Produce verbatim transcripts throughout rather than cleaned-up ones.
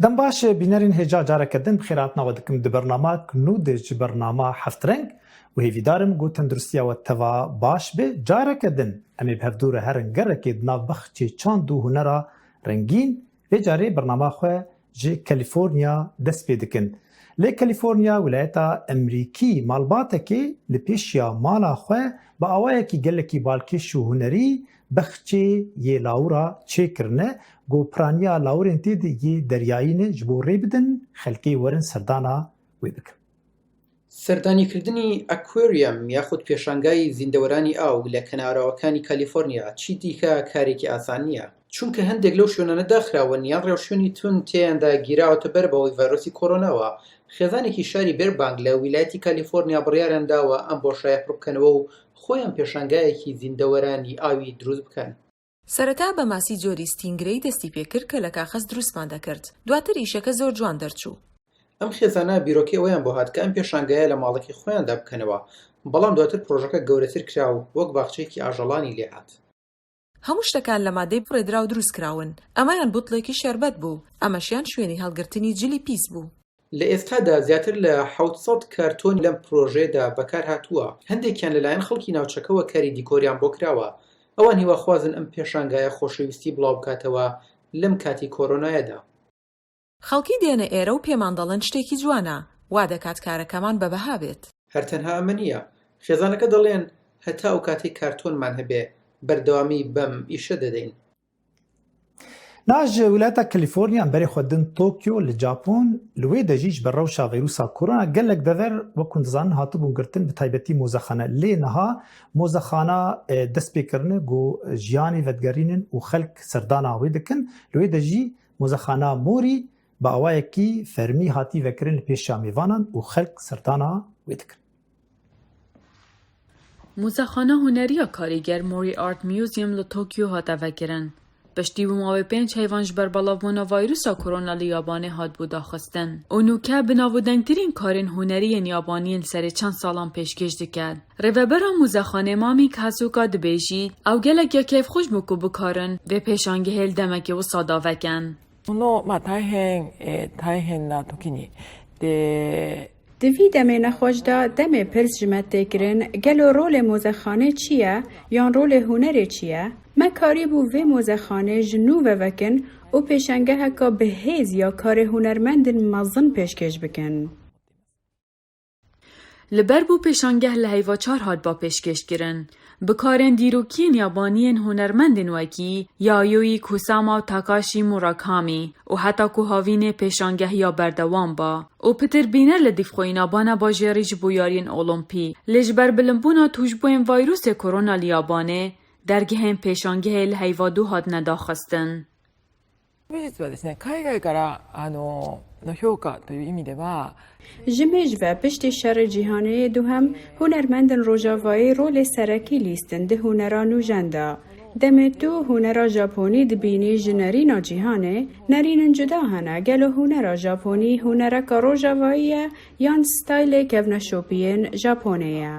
Dem baş, bînerên hêja, careke din bi xêr hatina we dikim di bernama ku nû de ji bernama Heftreng û hêvîdar im ku tenduristiya we teva baş be. Careke din em ê bi hevdû re herin gerekê di nav bexçê çand û hunera rengîn. Vê carê bernama xwe ji Kalîforniya dest pê dikin. Lê Kalîforniya, wîlayeta Emerîkî, malbatekê li pêşiya mala xwe bi awayekî gelekî balkêş û hunerî bexçê yê lawira çêkirine, ku piraniya lawirên tê de yê deryayî ne, ji bo rê bidin xelkê werin serdana wê bikin. سەردانیکردنی ئەکوێریەم یاخود پێشانگای زیندەوەرانی ئاو لە کەناراوەکانی کالیفۆرنیا چی دیکە کارێکی ئاسان نییە، چونکە هەندێک لەو شوێنانە داخراون یان ڕێوشوێنی تون تێیاندا گیراوەتە بەر بەهۆی ڤایرۆسی کۆرۆناوە. خێزانێکی شاری بێربانگ لە ویلایەتی کالیفۆرنیا بڕیاریان داوە ئەم بۆشایە پڕ بکەنەوە و خۆیان پێشانگایەکی زیندەوەرانی ئاوی دروست بکەن. سەرەتا بە ماسی جۆری ستینگرەی دەستی پێکرد کە لە کاخەز دروستمان دەکرد. دواتر ئیشەکە زۆر جوان دەرچوو. ئەم خێزانە بیرۆکەی ئەوەیان بۆ هات کە ئەم پێشانگایە لە ماڵەکەی خۆیاندا بکەنەوە، بەڵام دواتر پرۆژەکە گەورەتر کرا و وەک باخچەیەکی ئاژەڵانی لێهات. هەموو شتەکان لە مادەی بڕێدراو دروست کراون. ئەمەیان بوتڵێکی شەربەت بوو، ئەمەشیان شوێنی هەڵگرتنی جلی پیس بوو. لە ئێستادا زیاتر لە حەوت سەد کارتۆن لەم پرۆژەیەدا بەکار هاتووە. هەندێکیان لەلایەن خەڵکی ناوچەکەوە کاری دیکۆریان بۆ کراوە. ئەوان هیواخوازن ئەم پێشانگایە خۆشەویستی بڵاو بکاتەوە لەم کاتی کۆرۆنایەدا. خەڵکی دێنە ئێرە و پێمان دەڵێن شتێکی جوانە، وا دەکات کارەکەمان بە بەها بێت. هەر تەنها ئەمە نییە. خێزانەکە دەڵێن هەتا ئەو کاتەی کارتۆنمان هەبێ، بەردەوامی بەم ئیشە دەدەین. Niha ji wilata Kalîforniya em berê xwe din Tokyo li Japon, li wê de jî ji ber rewşa vîrusa korona gelek dever, wek hûn dizanin, hatibûn girtin, bi taybetî mozexane. Lê niha mozexana, e, dest pê kirine ku jiyanê vedigerînin û xelk serdana wê dikin. Li wê de jî mozexana Morî bi awayekî fermî hatî vekirin li pêşiya mêvanan û xelk serdana wê dikin. Muzexana Huneriya Karîger Mori Art Museum li Tokyo hate vekirin. Piştî û mawê pênc heyvan ji ber belavbûna vayrusa korona li Yabanê hatbû daxistin û nûke bi navûdengtirîn karên hunerî yên Yabanî yên serê çend salan pêşkêş dike. Rêvebera muzexanê Mamî Kasuka dibêjî, ew gelek ya kêfxweş bû ku bikarin vê pêşangehê li demekê wisa davekin. この、まあ、大変、えー大変な時に、で、 Di vî demê nexweş de demê pirs ji me tê kirin, gelo rolê mozexanê çi ye, yan rolê hunerê çi ye? Me karîbû vê mozexanê ji nû ve vekin û pêşangeheka bi hêz ya karê hunermendên mezin pêşkêş bikin. Li ber bû pêşangeh li heyva çar hat ba pêşkêşkirin. Bi karên dîrokî yên Yabanî yên hunermendên wekî Yayoi Kusama û Takashi Murakami û heta ku havînê pêşangeh ya berdewam ba û pitir bîner li dîvxweyîna bana bajêrî ji bo yariyên Olimpî. Lê ji ber bilindbûna tûşbûyên vayrûsê korona li Yabanê, dergehên pêşangehê li heyva dû hatine daxistin. 美術はですね、海外から、あの、の評価という意味では、 Ji mêj ve piştî Şerê Cîhanê yê Duhem, hunermendên Rojavayî rolê serekî lîstin di hunera nûjen de. Demê tu hunera Japonî dibînî ji nerîna cîhanê, nerînên cuda hene, gelo hunera Japonî hunereka Rojavayî ye yan staylê kevneşopiyên Japonê ye?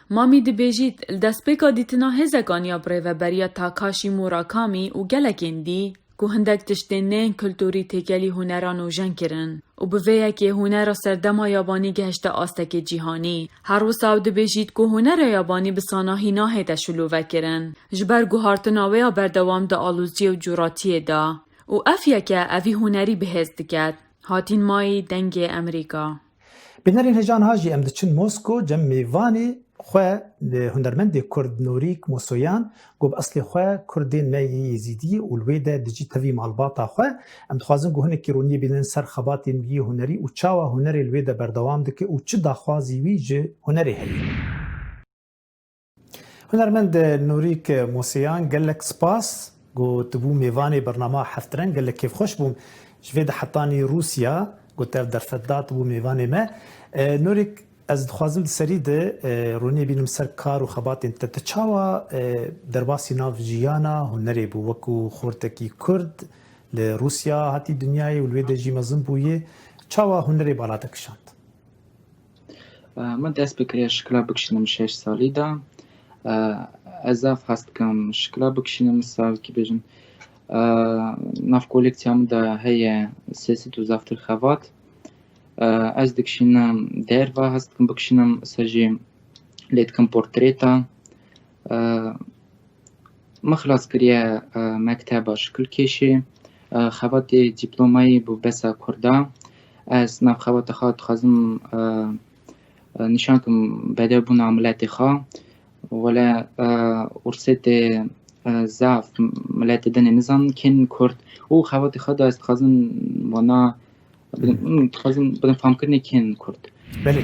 Mamî dibêjît, li destpêka dîtina hêzekan ya bi rêveberiya Takashi Murakami û gelekên dî, ku hindek tiştên neyên kulturî têkelî hunera nûjen kirin û bi vê yekê hunera serdema Yabanî gehişte astekê cîhanî. Her wisa ew dibêjît, ku hunera Yabanî bi sanahî nahête şilûvekirin, ji ber guhartina wê ya berdewam di aloziyê û curatiyê de û ev yeke evî hunerî bi hêz diket. Hatîn Mayî, Dengê Emerîka. Bînerên hêja, niha jî em diçin Mosko, cem mêvanê xwe, e, hunermendê Kurd Norîk Mosoyan, ku bi eslê xwe Kurdên me yê Yezîdî û li wê de dijî tevî malbata xwe. Em dixwazin ku hinekî roniyê bînin ser xebatên wî yê hunerî û çawa hunerê li wê de berdewam dike û çi daxwazî wî ji hunerê heye. Hunermend Nûrîk Mûsiyan, gelek spas ku tu bû mêvanê bernama Heftreng, gelek kêfxweş bûm. Ji vê de hetanî Rûsya ku te ev derfet da, tu bû mêvanê me. E, Nûrîk, ez dixwazim di serî de, e, roniyê bînim ser kar û xebatên te. Tu çawa, e, derbasî nav jiyana hunerê bû, wekû xortekî Kurd li Rûsya hatî dinyayê û li wê de jî mezin bûyî? Çawa hunerê bala te kişand? Min dest bi kirê şikila bikişînim şeş salî de. Ez zaf hez dikim şikila bikişînim, wisa wekî bêjin, Eee, nav koleksiya min de heye sê sed û zaftir xebat. Eee, ez dikişînim derve, hez dikim bikişînim, wisa jî lê dikim portreta. Eee, min xilas kiriye, eee, mekteba şikilkêşî. Eee, xebatê dîplomayî bû besa Kurda. Ez nav xebata xwe dixwazim, eee, eee, nîşan kim bedewbûna miletê xwe. Wele, eee, ursê tê, eee, zaf miletê dinê nizanin kên Kurd û xebatê xwe de ez dixwazim wana bidim, Hmm. dixwazim bidim famkirinê kên Kurd. Belê.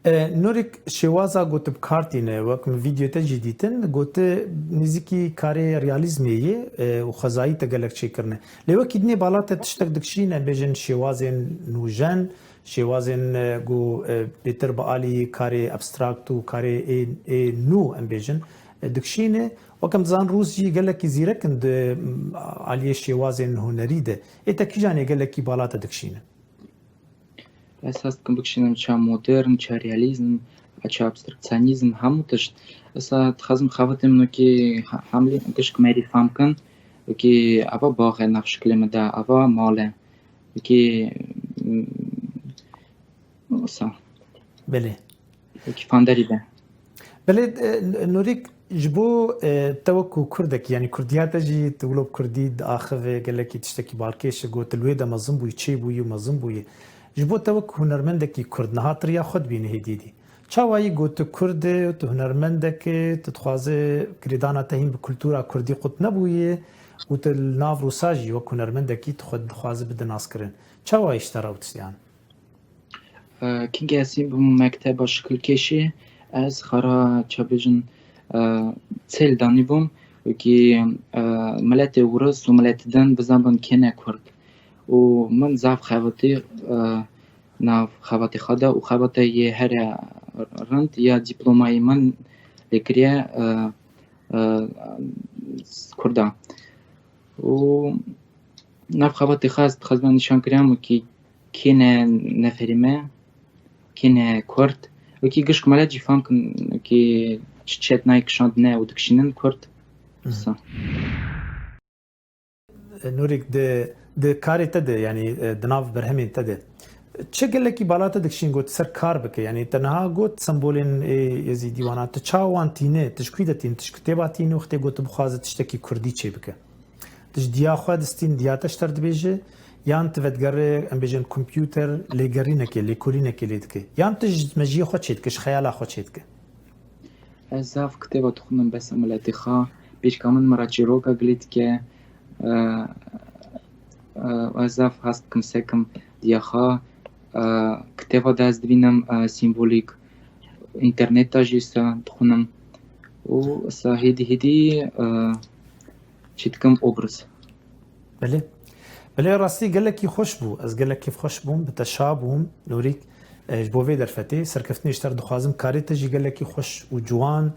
E, Nûrik, şêwaza ku tu bi kar tîne, wek min vîdeo te jî dîtin, ku tu nêzîkî karê realîzmê yê, e, û xwezayî te gelek çêkirine. Lê wekî dinê bala te tiştek dikişîne, bêjin şêwazên nûjen, şêwazên, e, ku, e, bêtir bi alî karê abstrakt û karê ê, ê nû, em bêjin, e, dikişîne. Wek em dizanin, Rûs jî gelekî zîrek in di, m, aliyê şêwazên hunerî de. Ê te kîjanê gelekî bala te dikişîne? Ez hez dikim bikişînim ça modern, ça realîzm, ça abstraksionîzm, hemû tişt. Esa dixwazim xebatê min wekî he-, hemlî gişk merî fam kin, wekî ava bax e nav şikilê min de, ava mal e. Wekî, mm, wisa. Belê. Wekî fanderî de. Belê, e, Nûrik, ji bo, e, te wekû Kurdekî, yanî Kurdiya te jî, tu wilo bi Kurdî diaxive, gelekî tiştekî balkêş e, got, tu li wê de mezin bûyî, çêbûyî û mezin bûyî. Ji bo te wek hunermendekî Kurd, niha tu riya xwe dibînî hêdî dî. Çawayî got tu Kurd e, tu hunermendek e, tu dixwaze girêdana te hîn bi kultura Kurdî qut nebûye û tu li nav Rûsa jî wek hunermendekî tu xwe dixwaze bide naskirin. Çawayî ji te re ew tiştiyan? E, kingê ez hîn bûm mekteba şikilkêşî, ez xara, ça bêjin, e, çêl danîbûm, wekî, e, miletê Ûris û miletê din bizanbin kê ne Kurd. Û min zaf xebatî, e, nav xebatê xwe de û xebata yê here rind ya dîplomayê min lê kiriye, e, e, Kurda. Û nav xebatê xwe ez dixwazim nîşan kirim wekî kê ne neferê me, kê ne Kurd. Wekî gişk milet jî fam kin wekî çi çetnayê kişandine û dikişînin Kurd. Mhm. Wisa. Nûrîk, di, di karê te de, yanî, e, di nav berhemên te de, çi gelekî bala te dikişîn got ser kar bike? Yanî te niha got sembolên ê Yezîdî wana, tu çawa wan tîne, tu ji kû de tîne, tu ji kitêba tîne û xitê got tu bixwaze tiştekî kurdî çê bike? Tu ji diya xwe distîn, diya te ji te re dibêje, yan tu vedigerê, em bêjin, kompûter lêgerînekê, lêkolînekê lê dike? Yan tu ji mejiyê xwe çê dike, ji xeyala xwe çê dike? Ez zaf kitêba dixwînim, besa miletê xwe. Pêşka min min re çîroka gilî dike. E, e, ez zaf hez dikim sekim diya xwe. E, kitêba de ez dibînim, e, sîmbolîk. Înterneta jî se dixwînim. Û se hêdî hêdî, e, çî dikim obraz. Belê. Belê, rastî gelekî xweş bû. Ez gelekî xweş bûm, bi te şa bûm, Nûrîk. E, ji bo vê derfetê, serkeftinê ji te re dixwazim, karê te jî gelekî xweş û ciwan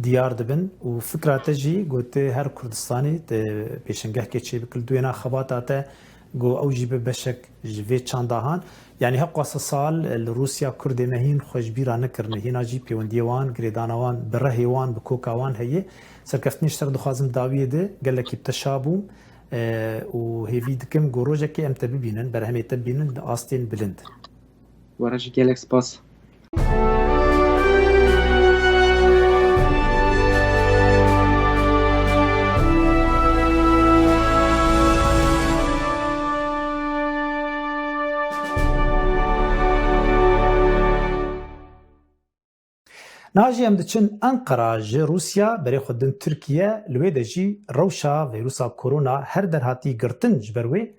diyar dibin û fikra te jî, gotê, her Kurdistanê te pêşengehkê çêbikir. Li duyêna xebata te, got ew jî bi beşek ji vê çanda han. Yanî hewqasa sal, e, li Rûsya Kurdê me hîn xwe ji bîra nekirine, hîna jî pêwendiyê wan, girêdana wan, bi rehê wan, bi koka wan heye. Serkeftinê ji te re dixwazim dawiyê de, gelekî bi te şa bûm, e, û hêvî dikim ku rojekê em te bibînin, berhemê te bibînin di astên bilind. We re jî gelek spas. Niha jî em diçin Enqera ji Rûsya, berê xwe din Tirkiye, li wê de jî rewşa vîrusa korona her der hatî girtin ji ber wê,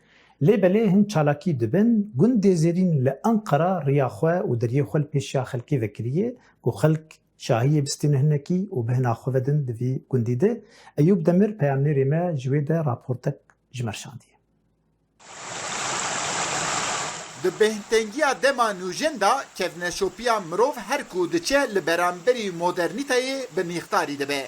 lê belê hin çalakî dibin. Gundê Zêrîn li Enqera riya xwe û deriyê xwe li pêşiya xelkê vekiriye ku xelk şahiyê bistînin hinekî û bihna xwe vedin di vî gundî de. Eyûp Demir, peyamnêrê me, ji wê de raportek ji me re şandiye. Di bêhntengiya dema nûjen de kevneşopiya mirov her ku diçe li beramberî modernîteyê bi mîxtarî dibe.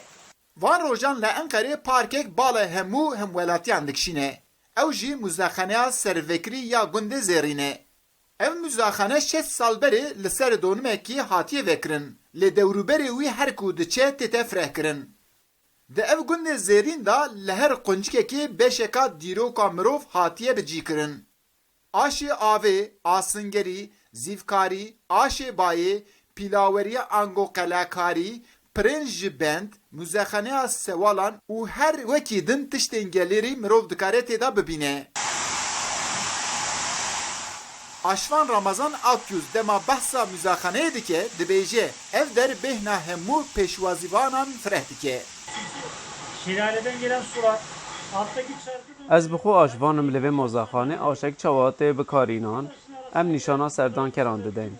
Van rojan li Enqerê parkek bala hemû hemwelatiyan dikişîne. Ew jî muzexaneya servekirî ya gundê Zêrîn e. Ev muzexane şeş sal berê li ser donimekî hatiye vekirin, lê dewrûberê wî her ku diçe tête firehkirin. Di ev gundê zêrîn de li her quncikekê beşeka dîroka mirov hatiye bicîkirin. Aşê avê, asingerî, zîvkarî, aşê bayê, pîlaweriya ango qelekarî, pirên ji bend, muzexaneya sewalan û her wekî din tiştên gelêrî mirov dikare tê de bibîne. Aşvan Ramazan Akyüz dema behsa muzexaneyê dike, dibêje, ev der bêhna hemû pêşwazîvanan fireh dike. Şelaleden gelen sular, alttaki çarpı Ez bi xwe aşvanim li vê mozexanê aşek çawa tê bikarînan, em nîşana serdankeran didin.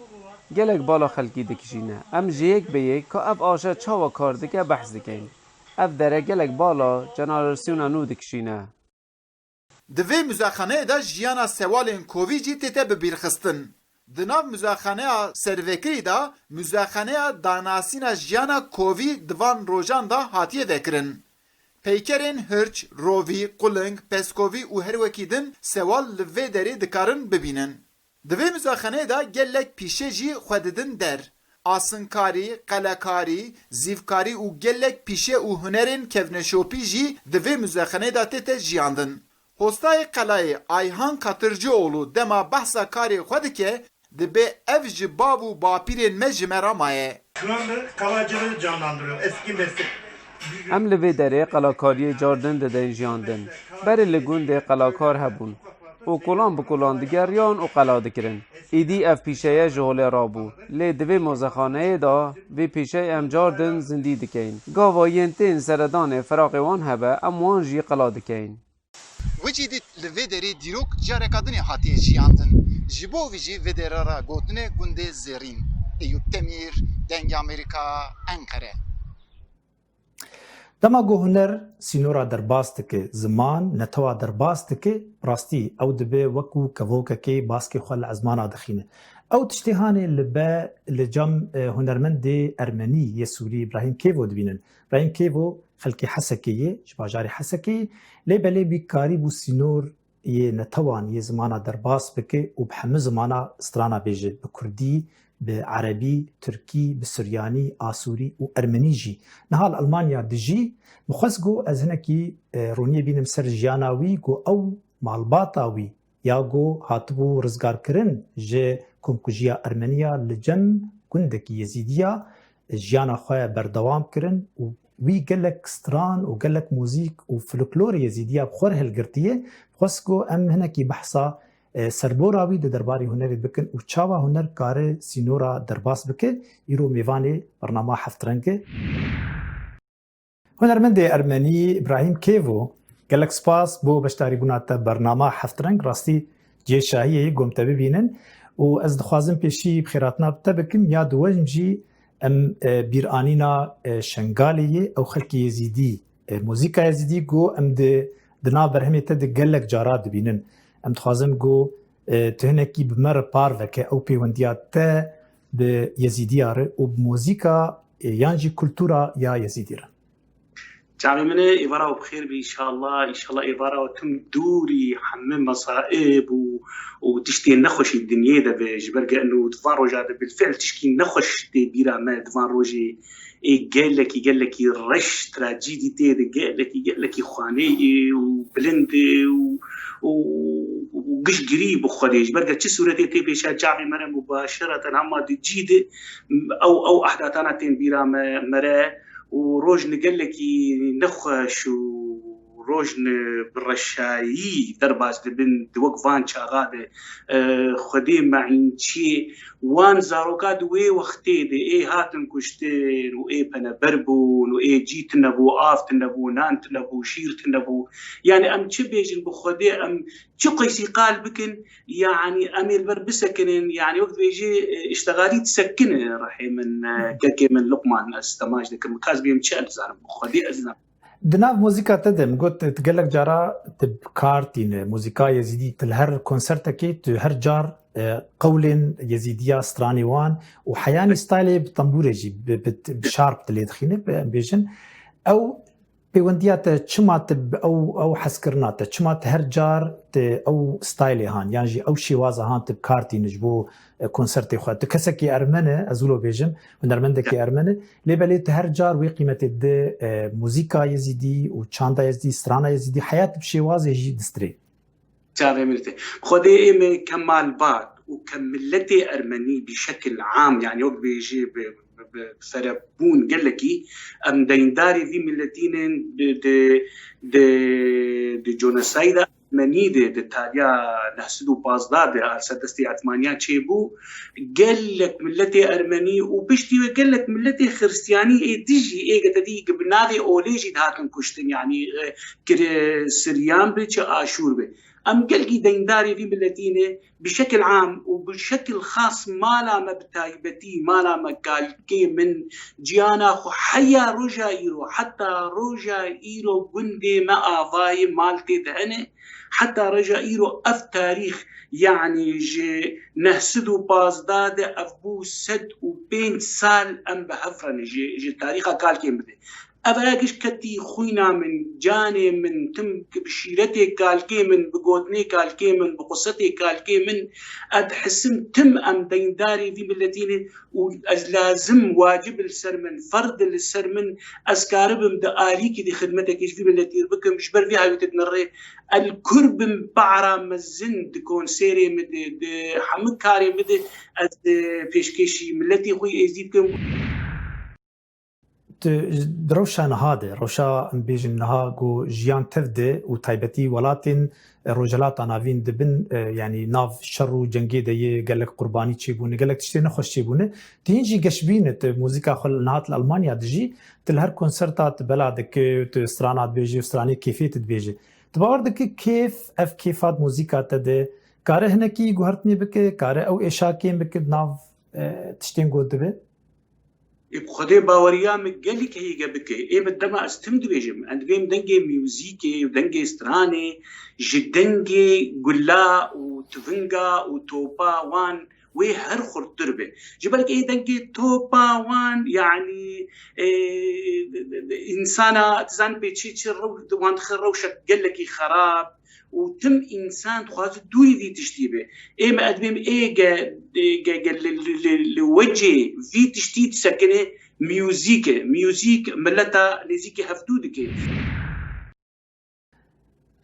Gelek bala xelkî dikişîne. Em ji yek bi yek ka ev aşe çawa kar dike behs dikin. Ev dere gelek bala jenerasyona nû dikişîne. Di vê muzexaneyê de jiyana sewalên kovî jî tête bibîrxistin. Di nav muzexaneya servekirî de, muzexaneya danasîna jiyana kovî di van rojan de hatiye vekirin. Peykerên hirç, rovî, quling, pezkovî û her wekî din sewal li vê derê dikarin bibînin. Di vê muzexaneyê de gelek pîşe jî xwe didin der. Asinkarî, qelekarî, zîvkarî û gelek pîşe û hunerên kevneşopî jî di vê muzexaneyê de tête jiyandin. Hostayê qelayê Ayhan Katırcıoğlu dema behsa karê xwe dike, dibê ev ji bav û bapîrên me ji me re maye. Şu anda kalacılığı canlandırıyor. Eski meslek. Em li vê derê qelakariyê cardin didin jiyandin. Berê li gundê qelakar hebûn û kolan bi kolan digeriyan û qela dikirin. Êdî ev pîşeye ji holê rabû, lê di vê mozexaneyê de vê pîşeyê em cardin zindî dikeyn. Gava yên tên seredanê firaqê wan hebe, em wan jî qela dikeyn. Wekî dî li vê derê dîrok careka dinê hatiye jiyandin. Ji bo vî jî vê dere re gotine gundê zêrîn. Eyûp Demîr, Dengê Amerîka, Enqere. Dema ku huner sînora derbas dike, ziman netewa derbas dike, rastî ew dibe wekû kevokekê baskê xwe li ezmana dixîne. Ew tiştê hanê li be li cem, e, hunermendê ermenî yê Sûrî Îbrahîm Kêvo dibînin. Îbrahîm Kêvo xelkê Hesekê ye, ji bajarê Hesekê ye, lê belê wî karîbû sînor yê netewan yê zimana derbas bike û bi hemû zimana strana bêje, bi kurdî, bi erebî, tirkî, bi suryanî, asûrî û ermenî jî. Niha li Elmanya dijî, min xwest ku ez hinekî, e, roniyê bînim ser jiyana wî, ku ew malbata wî ya ku hatibû rizgarkirin ji komkujiya Ermeniya li cem gundekî Yezîdiya, jiyana xwe berdewam kirin û wî gelek stran û gelek muzîk û folklorê Yezîdiya bi xwe re hilgirtiye. Xwest ku em hinekî behsa, e, serbora wî di derbarê hunerê bikin û çawa huner kare sînora derbas bike. Îro mêvanê bernama Heft Reng e. Hunermendê ermenî Îbrahîm Kêvo, gelek spas bo beşdarîbûna te bernama Heft Reng. Rastî cihê şahiyê ye ku em te bibînin û ez dixwazim pêşî bi xêrhatina bi te bikim, ya duwem jî em, e, bîranîna, e, Şengalê ye, ew xelkê Yezîdî, e, muzîka Yezîdî ku em di, di nav berhemê te de gelek cara dibînin. Em dixwazin ku, e, tu hinekî bi me re parve ke ew pêwendiya te bi Yezîdiya re û bi muzîka, e, yan jî kultura ya Yezîdî re. Çavê min e, êvara we bi xêr be, înşallah, înşallah êvara we tim dûrî hemî mesaib û, û tiştên nexweşî dinyê de be, ji ber ke eno di van roja de bilfîl tişkî nexweş tê bîra me di van rojê, ê gelekî, gelekî reş, trajîdî tê de, gelekî, gelekî xwaneyê û bilind e û, û, û giştgirî bi Xwedê, ji ber ke çi sûretê tê pêşiya çavê me re mubaşereten hema di cî de, ew, ew ehdatana tên bîra me, me re, û rojne gelekî nexweş û rojne bi reşayî derbas dibin, di wek van çaxa de, e, Xwedê meînçiyê wan zaroka di wê wextê de ê hatin kuştin û ê peneber bûn û ê cî tune bû, av tune bû, nan tune bû, şîr tune bû. Yani em çi bêjin bi Xwedê, em çi qeysî qal bikin, yani em ê li ber bisekinin, yani wek dibêjê, e, iştegalî disekine rihê min, e, kekê min Luqman, ez temaş dikim, ka ez bêm çi, ez nizanim, bi Xwedê ez nizanim. Di nav muzîka te de, min got, tu gelek cara tu bi kar tîne, muzîka Yezîdî, tu li her konsertekê, tu her car, e, qewlên Yezîdiya, stranê wan û heyanî staylê bi tembûrê jî, bi, bi, bi şarp tu lê dixîne, bi, em bêjin. Ew Pêwendiya te çima tu bi ew, ew hezkirina te, çima tu her car tu ew staylê han, yan jî ew şêwaza han tu bi kar tîne ji bo, e, konsertê xwe? Tu kesekî ermen e, ez wilo bêjim, hunermendekî ermen e, lê belê tu her car wê qîmetê dide, e, muzîka Yezîdî û çanda Yezîdî, strana Yezîdî, heya tu bi şêwazê jî distirê. Çavê min te. Xwedê ê me kemalbat û ke milletê ermenî bi şekil am, yani wek bêjî bi, bi, bi serebûn gelekî, em deyndarê vî milletî ne di, di, di, di conesayda ermenî de, di tariya neh sed û pazdeh de, ser destê Etmaniya çêbû, gelek milletê ermenî û piştî wê gelek milletê xiristiyanî ê dijî ê getedî bi navê olê jî dihatin kuştin, yani, e, kir-, siryan bi çi aşûr bi. Em gelkî deyndarê vî miletî ne, bi şekil am û bi şekil xas mala me bi taybetî, mala me kalkê min, ciyana xwe heya roja îro, heta roja îro gundê me avayê mal tê de hene, heta roja îro ev tarîx, yanî ji neh sed û pazdeh de ev bû sed û pênc sal em bi hev re ne ji, ji tarîxa kalkê min de. Ev aya giş ketî xwîna min, canê min, tim bi şîretê kalkê min, bi gotinê kalkê min, bi qusetê kalkê min, ez dihisim tim em deyndarê vî miletî ne û ez lazim, wacib li ser min, ferd li ser min, ez karibim di alîkî de xidmetekê ji vî miletî re bikim, ji ber vî hawîtê dinirê, ez li kur bim, para mezin di konserê min de, di hemû karê min de, ez, e, pêşkêşî miletê xwe yê êzî bikim. Tu di rewşa niha de, rewşa em bêjin niha ku jiyan tev de û taybetî welatên Rojhilata Navîn dibin, e, yanî nav şer û cengê de yê gelek qurbanî çêbûne, gelek tiştê nexweş çêbûne. Tu hîn jî geşbîn e, tu muzîka xwe li niha li Almanya dijî, tu li her konserta tu bela dike, tu strana dibêjî û stranê kêfê tu dibêjî. Tu bawer dike kêf, ev kêfa di muzîka te de kare hinekî guhertinê bike, kare ew êşa kêm bike di nav, e, tiştên ku dibe? Ê, bi Xwedê baweriya min gelek hêge bike. Ê, min dema ez tim dibêjim, em dibêm dengê muzîkê û dengê stranê ji dengê gula û tivinga û topa wan wê her xurttir be. Ji ber ê dengê topa wan, yanî, e, însana, tu zanî pê çi, çi rew-, wan dixe rewşek gelekî xerab, û tim însan dixwaze dûrî vî tiştî be. Ê me ez dibêm ê ge, ge, ge li, li, li, li wecê vî tiştî disekine, muzîk e. Muzîk mileta nêzîkî hevdû dike.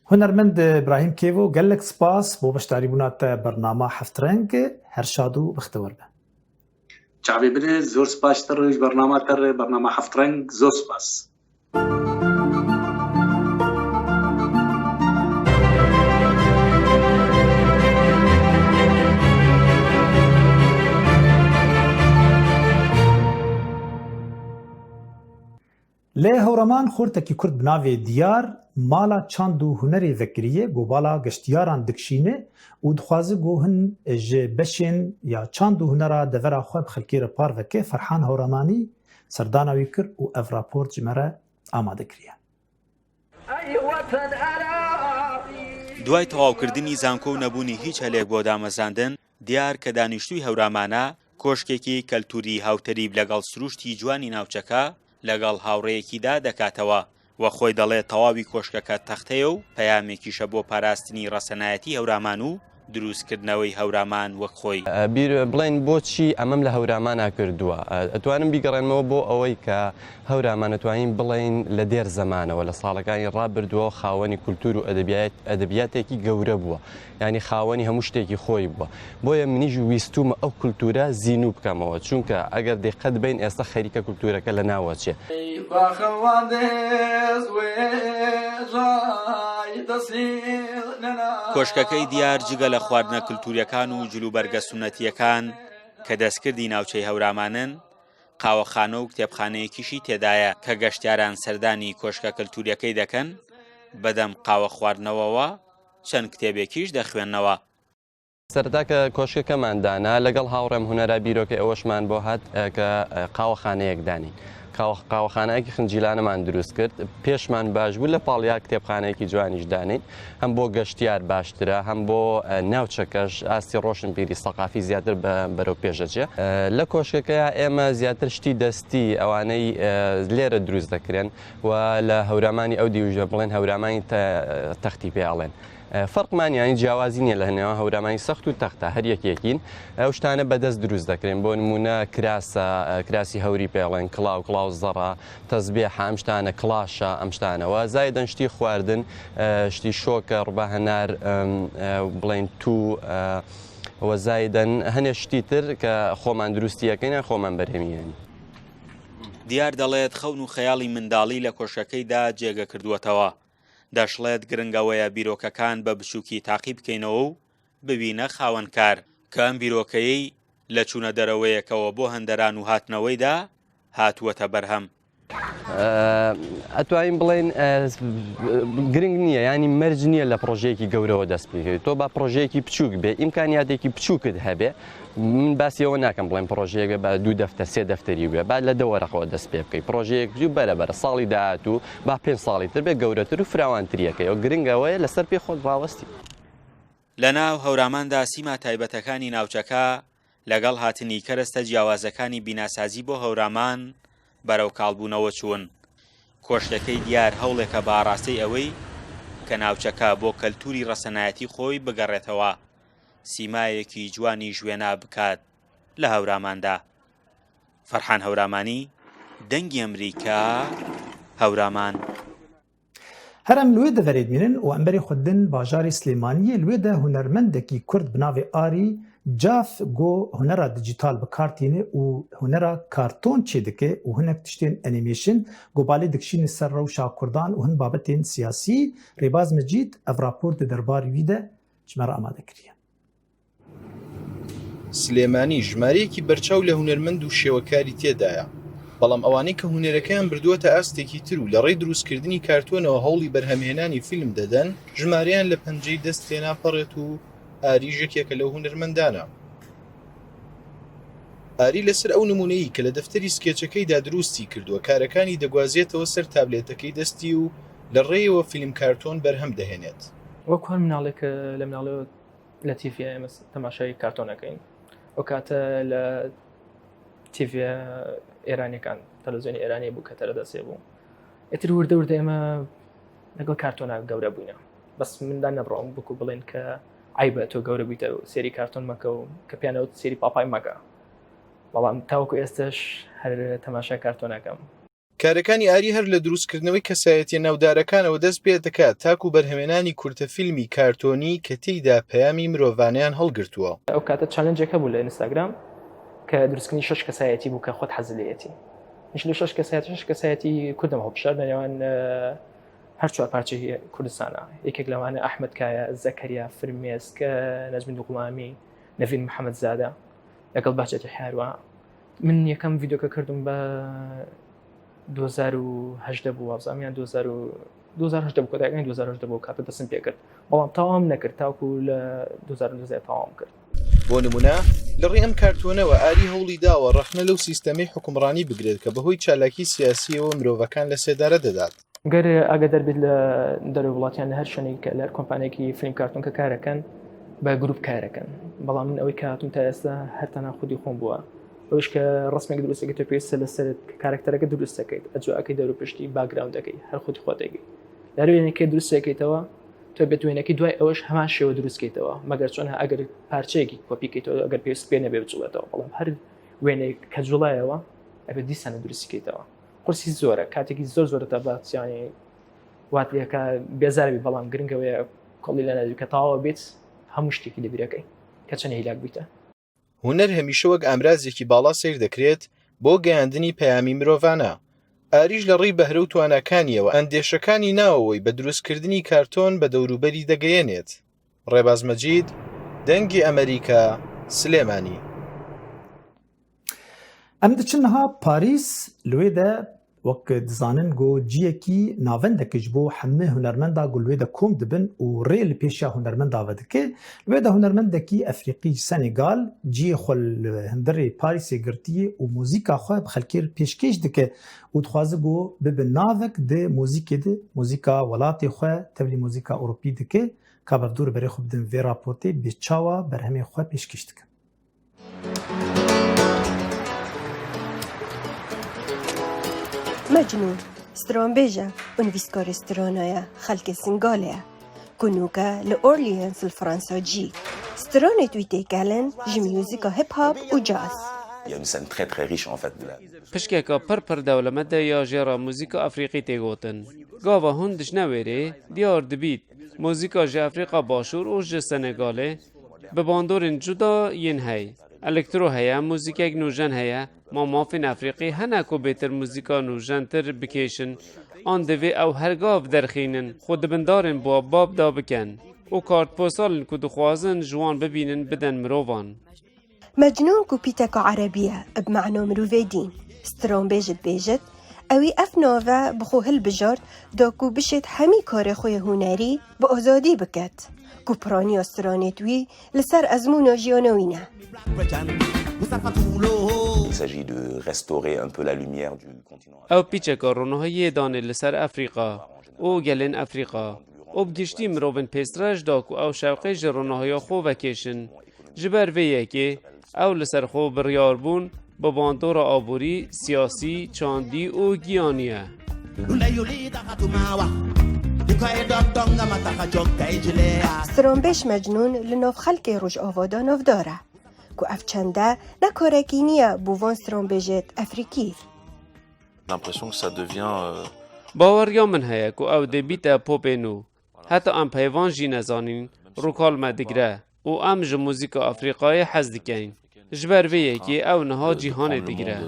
Hunermend Îbrahîm Kêvo, gelek spas bo beşdarîbûna te bernama Heft Reng. Her şad û bextewar be. Çavê min e, zor spas ji te re, ji bernama te re, bernama Heft Reng, zor spas. Li Hewraman xortekî Kurd bi navê Diyar mala çand û hunerê vekirî ye, ku bala geştiyaran dikişîne û dixwaze ku hin ji beşên ya çand û hunera devera xwe bi xelkê re parve ke. Ferhan Hewramanî serdana wî kir û ev raport ji me re amade kiriye. دوای تەواوکردنی زانکۆ و نەبوونی هیچ هەلێک بۆ دامەزاندن، دیار کە دانیشتووی هەورامانە، کۆشکێکی کەلتوری هاوتەریب لەگەڵ سروشتی جوانی ناوچەکە، لەگەڵ هاوڕێیەکیدا دەکاتەوە و خۆی دەڵێ تەواوی کۆشکەکە تەختەیە و پەیامێکیشە بۆ پاراستنی ڕەسەنایەتی هەورامان و دروستکردنەوەی هەورامان وەک خۆی. بیر بڵێن بۆچی ئەمەم لە هەورامان ناکردووە؟ ئەتوانم بیگەڕێنمەوە بۆ ئەوەی کە هەورامان ئەتوانین بڵێن لە دێر زەمانەوە، لە ساڵەکانی ڕابردووە خاوەنی کولتور و ئەدەبیات-، ئەدەبیاتێکی گەورە بووە، یعنی خاوەنی هەموو شتێکی خۆی بووە. بۆیە منیش ویستومە ئەو کولتورە زینوو بکەمەوە، چونکە ئەگەر دقت بین ئێستا خەریکە کولتورەکە لە ناوەچێ. کۆشکەکەی دیار جگە لە خواردنە کلتوریەکان و جلوبەرگە سونەتیەکان کە دەستکردی ناوچەی هەورامانن، قاوەخانە و کتێبخانەیەکیشی تێدایە کە گەشتیاران سەردانی کۆشکە کلتوریەکەی دەکەن، بەدەم قاوە خواردنەوەوە چەند کتێبێکیش دەخوێننەوە. سەرەتا کە کۆشکەکەمان دانا، لەگەڵ هاوڕێم هونەرا بیرۆکەی ئەوەشمان بۆ هات، ئە، کە، ئە، قاوەخانەیەک دانین. قاوە-، قاوەخانەیەکی خنجیلانەمان دروست کرد. پێشمان باش بوو، لە پاڵیا کتێبخانەیەکی جوانیش دانین. هەم بۆ گەشتیار باشترە، هەم بۆ، ئە، ناوچەکەش ئاستی ڕۆشنبیری سەقافی زیاتر بە، بەرەو پێشەچێ. ئە، لە کۆشکەکەیا ئێمە زیاتر شتی دەستی ئەوانەی، ئە، لێرە دروست دەکرێن و لە هەورامانی ئەو دیوژە بڵێن هەورامانی تە-، تەختی پێ ئەڵێن. ئە، فەرقمان، یانی جیاوازی نییە لە نێوان هەورامانی سەخت و تەختە، هەر یەکێکین. ئەو شتانە بەدەست دروست دەکرێن، بۆ نمونە کراسە، ئە، کراسی هەوری پێڵێن، کڵاو، کڵاو زەڕە، تەزبێحە، ئەم شتانە، کڵاشە، ئەم شتانەوە. زایدەن شتی خواردن، ئە، شتی شۆکە، ڕوبا هەنار، ئەم، ئە، بڵێن تو، ئە، وە زایدەن هەنێ شتی تر کە خۆمان دروستی یەکەین، خۆمان بەرهەمی یەنی. دیار دەڵێت خەون و خەیاڵی منداڵی لە کۆشەکەیدا جێگە کردووەتەوە. دەشڵێت گرنگەوەیە بیرۆکەکان بە بچووکی تاقی بکەینەوە و ببینە خاوەنکار، کە ئەم بیرۆکەیەی لە چوونە دەرەوەیەکەوە بۆ هەندەران و هاتنەوەیدا هاتووەتە بەرهەم. ئە، ئەتوانین بڵێن، ئە، گرنگ نییە، یانی مەرج نییە لە پڕۆژەیەکی گەورەوە دەست پێ بکەیت. تۆ با پڕۆژەیەکی بچووک بێ، ئیمکانیاتێکی بچووکت هەبێ. من باسی ئەوە ناکەم بڵێن پڕۆژەیەک بێ، با دوو دەفتەر، سێ دەفتەری بێ، با لە دە وەرەقەوە دەست پێ بکەیت. پڕۆژەیەک بچووک بەرە بەرە، ساڵی داهاتوو با پێنج ساڵی تر بێ، گەورەتر و فراوانتریەکەی. ئەو گرنگ ئەوەیە لەسەر پێ خۆت ڕاوەستی. لە ناو هەوراماندا سیما تایبەتەکانی ناوچەکە لەگەڵ هاتنی کەرەستە جیاوازەکانی بیناسازی بۆ هەورامان بەرەو کاڵبوونەوە چوون. کۆشکەکەی دیار هەوڵێکە بە ئاراستەی ئەوەی کە ناوچەکە بۆ کەلتوری ڕەسەنایەتی خۆی بگەڕێتەوە، سیمایەکی جوانی ژوێنا بکات لە هەوراماندا. فەرحان هەورامانی، دەنگی ئەمریکا، هەورامان. Herem li wê deverê dimînin û em berê xwe didin bajarê Silêmaniyê. Li wê de hunermendekî Kurd bi navê Arî Caf go hunera dîjîtal bi kar tîne û hunera karton çêdike û hinek tiştên animation go balê dikişîne ser rewşa Kurdan û hin babetên siyasî. Rêbaz Mecîd ev rapor di derbarê wî de ji me re amade kiriye. سلێمانی ژمارەیەکی بەرچاو لە هونەرمەند و شێوەکاری تێدایە، بەڵام ئەوانەی کە هونەرەکەیان بردووەتە ئاستێکی تر و لە ڕێی دروستکردنی کارتۆنەوە هەوڵی بەرهەمهێنانی فیلم دەدەن، ژمارەیان لە پەنجەی دەست تێناپەڕێت و ئاریش یەکێکە لەو هونەرمەندانە. ئاری لەسەر ئەو نمونەیی کە لە دەفتەری سکێچەکەیدا دروستی کردووە، کارەکانی دەگوازێتەوە سەر تابلێتەکەی دەستی و لە ڕێیەوە فیلم کارتۆن بەرهەم دەهێنێت. وەک هەر مناڵێک لە مناڵەوە لە تیڤی ئێمە تەماشای کارتۆنەکەین. ئەو کاتە لە تیڤی ئێرانیەکان، تەلەزیۆنی ئێرانی بوو کە تەرەدەسێ بوو. ئیتر وردە وردە ئێمە لەگەڵ کارتۆنا گەورە بووینە. بەس مندا نەبڕۆم بکو بڵێن کە عیبە تۆ گەورە بوویتە و سێری کارتۆن مەکە و کە پیانەوت سێری پاپای مەکە. بەڵام تاوەکو ئێستش هەر تەماشای کارتۆنەکەم. کارەکانی ئاری هەر لە دروستکردنەوەی کەسایەتیە ناودارەکانەوە دەست پێ دەکات تاکو بەرهەمێنانی کورتە فیلمی کارتۆنی کە تێیدا پەیامی مرۆڤانەیان هەڵگرتووە. ئەو کاتە چالنجێکە بوو لە ئینستاگرام کە دروستکردنی شەش کەسایەتی بوو کە خۆت حەزلێتی. منش لە شەش کەسایەتی شەش کەسایەتی کوردم هەڵبژارد لە نێوان هەر چوار پارچەی کوردستانە. یەکێک لەوانە ئەحمەد کایە، زەکەریا، فرمێسک، نەجمی دوغڵامی، نەڤین محەمەد زادە لەگەڵ بەهجەتی حیاروە. من یەکەم ڤیدیۆکە کردم بە دوو هەزار و هەژدە بوو وابزانم یان دوو هەزار و دوو هەزار و هەژدە بوو کۆتایەکانی دوو هەزار و هەژدە بوو کاتە دەستم پێ کرد بەڵام تاوام نەکرد تاوکو لە دوو هەزار و دوازدە تاوام کرد. بۆ نمونە لە ڕێی ئەم کارتۆنەوە ئاری هەوڵی داوە ڕەخنە لەو سیستەمەی حوکمڕانی بگرێت کە بەهۆی چالاکی سیاسیەوە مرۆڤەکان لە سێدارە دەدات. گەر ئاگادار بیت لە دەرەوەی وڵاتیان لە هەر شوێنێک کە لە هەر کۆمپانیەکی فیلم کارتۆن کە کارەکەن بە گروپ کارەکەن بەڵام من ئەوەی کە هاتووم تا ئێستا هەر تەنها خودی خۆم بووە ئەوش کە ڕسمێک دروستەکەی تۆ پێویستە لەسەرت کە کارەکتەرەکە دروستەکەیت ئەجا ئەکەی دەور و پشتی باگراوندەکەی هەر خودی خۆتەگەی لە هەر وێنەیەکەی دروستەکەیتەوە تۆ بێت وێنەکەی دوای ئەوەش هەمان شێوە دروستکەیتەوە مەگەر چۆن ئەگەر پارچەیەکی کۆپیکەیتەوە ئەگەر پێویست پێ نەبێ بچڵێتەوە بەڵام هەر وێنەیەک کە جوڵایەوە ئەبێ دیسانە دروستیکەیتەوە قورسی زۆرە کاتێکی زۆر زۆرە تا بات یانی وات لێکە بێزار بی بەڵام گرنگەوەیە کۆڵی لە ناوی کە تاوا بێت هەموو شتێکی لە بیرەکەی کە چەنە هیلاک بیتە. هونەر هەمیشە وەک ئامرازێکی باڵا سەیر دەکرێت بۆ گەیاندنی پەیامی مرۆڤانە. ئاریش لە ڕێی بەهرە و تواناکانیەوە ئەندێشەکانی ناوەوەی بە دروستکردنی کارتۆن بە دەوروبەری دەگەیەنێت. ڕێباز مەجید، دەنگی ئەمریکا، سلێمانی. ئەم دەچن نها پاریس لێ دە Wek dizanin ku ciyekî navendek ji bo hemî hunermenda ku li wê de kom dibin û rê li pêşiya hunermenda ve dike, li wê de hunermendekî Efrîqî ji Senegal ciyê xwe li hundirê Parîsê girtiye û muzîka xwe bi xelkê re pêşkêş dike û dixwaze ku bibe navek di muzîkê de, muzîka welatê xwe tevlî muzîka Ewropî dike. Ka bi dûr berê xwe bidin vê raportê, bi çawa berhemê xwe pêşkêş dikin. Mecnûn, stranbêj e û nivîskarê strana ye, xelkê Singalê ye, ku nûke li Orleans li Fransa cî. Stranê wî têkelin ji muzîka hip hop û caz. Il y a une scène très très riche en fait de la Pişkeka pir pir dewlemend e ya jêra muzîka Efrîqî tê gotin. Gava hûn diçine wêrê, diyar dibît, muzîka ji Efrîqa Başûr û ji Senegalê bi bandorên cuda yên hey. Elektro heye, muzîkek nûjen heye, ma mafên Efrîqî hene ku bêtir muzîka nûjentir bikêşin, an divê ew her gav derxînin, xwe di bindarên bab bab de bikin û kartposalên ku dixwazin ji wan bibînin bidin mirovan. Mecnûn ku pîteka erebî ye, bi mena mirovê dîn. Stranbêj dibêjit, ewî ev nave bi xwe hilbijart da ku bişêt hemî karê xwe yê hunerî bi azadî biket, ku piraniya stranêt wî li ser ezmûna jiyana wî ne. Il s'agit de restaurer un peu la lumière du continent. Ew pîçeka ronahiyê danê li ser Efrîqa û gelên Efrîqa û bi giştî mirovên pêsreş da ku ew şewqê ji ronahiya xwe vekêşin. Ji ber vê yekê ew li ser xwe biryar bûn bi bandora aborî, siyasî, çandî û giyanî ye. Stranbêj Mecnûn li nav xelkê Rojava de navdar e, ku ev çende ne karekî niye bo van stranbêjêt Efrîkî. L'impression que ça devient euh, Baweriya min heye ku ew dê bîte popê nû. Heta em peyvan jî nezanîn, rûkal me digire û em ji muzîka Efrîqayê hez dikeyn. Ji ber vê yekê ew niha cîhanê digire.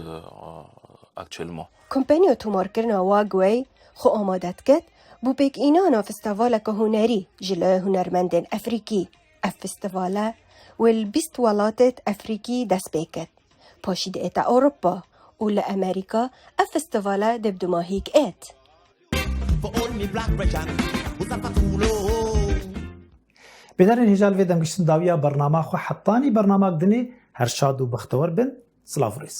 Actuellement. Kompaniya tomarkirina Wagway xwe amade diket bo pêkînana festivaleke hunerî ji laya hunermendên Efrîkî. Ev festivale wê li bîst welatêt Efrîkî dest pê kir. Paşî diête Ewropa û li Amerîka ev festivale dê bi dumahîk êt. Bêdarên hêja li vê demgiştin dawiya bernama xwe hetanî bernamak dinê her şad û bextewar bin. Silav û rêz.